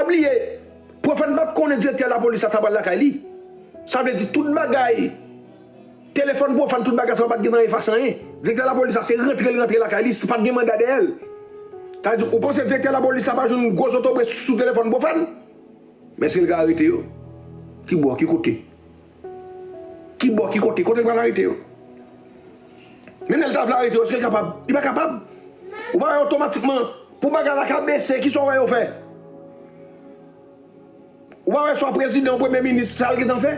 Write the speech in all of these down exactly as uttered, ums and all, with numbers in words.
Bliye, Pwofàn pa t konnen direktè lapolis la ta pral lakay li. Sa vle di tout bagay, telefòn Pwofàn, tout bagay sa yo pa t gentan efase anyen. Direktè lapolis la se rantre l rantre lakay li, pa t gen manda dèyè l. Sa vle di, ou panse direktè lapolis la pa jwenn gwo zotobre sou telefòn Pwofàn? Men èske l ka arete yo? Ki bò, ki kote? Ki bò, ki kote? Kote l pral arete yo? Menm lè l ta vle arete yo, èske l kapab? Li pa kapab. Ou pa wè otomatikman, pou bagay la ka bese, kisa w wè yo fè? Ou pa wè swa prezidan ou premye minis, sa l gentan fè?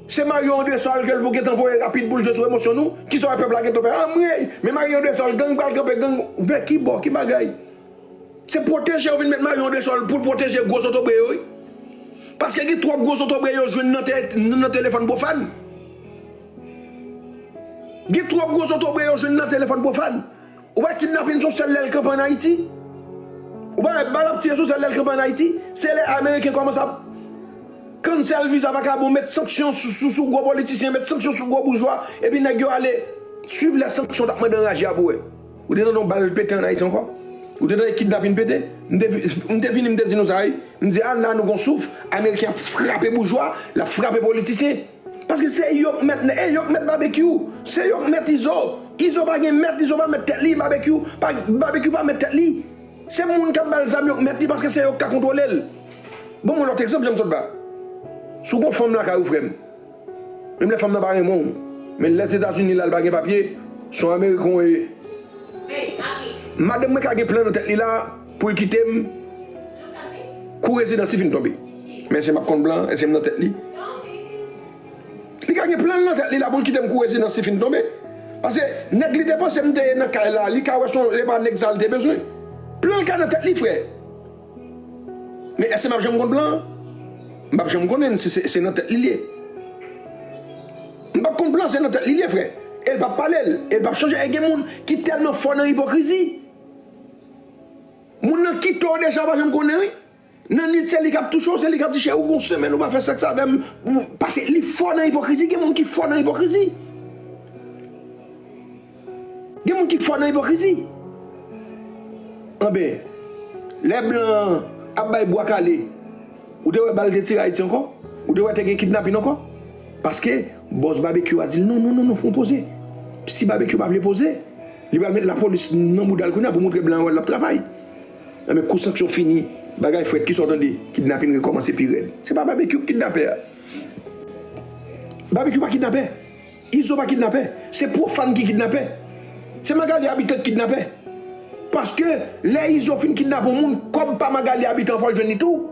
Se Marion Andrésol ke l vou gentan voye rapid pou l jwe sou emosyon nou. Kisa w wè pèp la gentan fè? Anmwey! Men Marion Andrésol, gang pral kanpe gang. Vè ki bò, ki bagay? Se pwoteje yo vin met Marion Andrésol pou l pwoteje gwo zotobre yo, wi. Paske gen twòp gwo zotobre yo jwenn nan te, nan telefòn Pwofàn. Gen twòp gwo zotobre yo jwenn nan telefòn Pwofàn. Ou wè kidnapin se yon sèl lè l kanpe ann Ayiti? Ou pa wè bal ap tire se yon sèl lè l kanpe ann Ayiti? Se lè Ameriken kòmanse ap cancel viza vakabon, met sanksyon sou, sou, sou gwo politisyen, met sanksyon sou gwo boujwa, epi nèg yo ale swiv lè sanksyon t ap mande anraje a pou wè. Ou te tande yon bal pete ann Ayiti ankò? Ou te tande kidnapin pete? M te vi-, m te vini, m te di nou sa, wi. M di, "A la, nou gon souf." Ameriken ap frape boujwa, l ap frape politisyen. Paske se yo k mèt, e yo k mèt Babekyou. Se yo k mèt Izo. Izo pa gen mèt, Izo pa mèt tèt li, Babekyou pa, Babekyou pa mèt tèt li. Se moun k ap ba l zam yo k mèt li, paske se yo k ka kontwole l. Bon, yon lòt egzanp, jan m sot ba. Si w gon fanm lakay ou, frè m, menm lè fanm nan pa renmen w, men Lèzetazini la, l pa gen papye, se yon Ameriken w ye. Madanm mwen ka gen plan nan tèt li la pou l kite m kou rezidans li fin tonbe. Men èske m ap konn plan an? Èske m nan tèt li? Li ka gen plan l nan tèt li la pou l kite m kou rezidans li fin tonbe. Paske nèg li te panse m te ye nan kay la, li ka wè se yon, e pa nèg sa l te bezwen. Plan l ka nan tèt li, frè. Men èske m ap janm konn plan an? M p ap janm konnen si se, se nan tèt li l ye. M p ap konn plan, se nan tèt li l ye, frè. E l p ap pale l, e l p ap chanje. E gen moun ki tèlman fò nan ipokrizi. Moun nan kite w deja, w pa janm konnen, wi. Nan nwit, se li k ap touche w, se li k ap di, "Cheri, ou gon semèn ou pa fè sèks avè m." Paske li fò nan ipokrizi, gen moun ki fò nan ipokrizi. Gen moun ki fò nan ipokrizi. Anben, lè blan an ap bay bwa kale, ou te wè bal te tire Ayiti ankò? Ou te wè te gen kidnapin ankò? Paske bòs Babekyou a di l, "Non, non, non, non, fè yon poze." Si Babekyou pa vle poze, li pral met lapolis nan bouda l kounye a pou montre blan an wè l ap travay. Anben, kou sanksyon fini, bagay frèt, kisa w tande? Kidnapin rekòmanse pi rèd. Se pa Babekyou k kidnapè a. Babekyou pa kidnapè. Izo pa kidnapè. Se Pwofàn ki kidnapè. Se Magalie Habitant ki kidnapè. Paske lè Izo fin kidnape yon moun, kòb pa Magalie Habitant fò l jwenn li tou.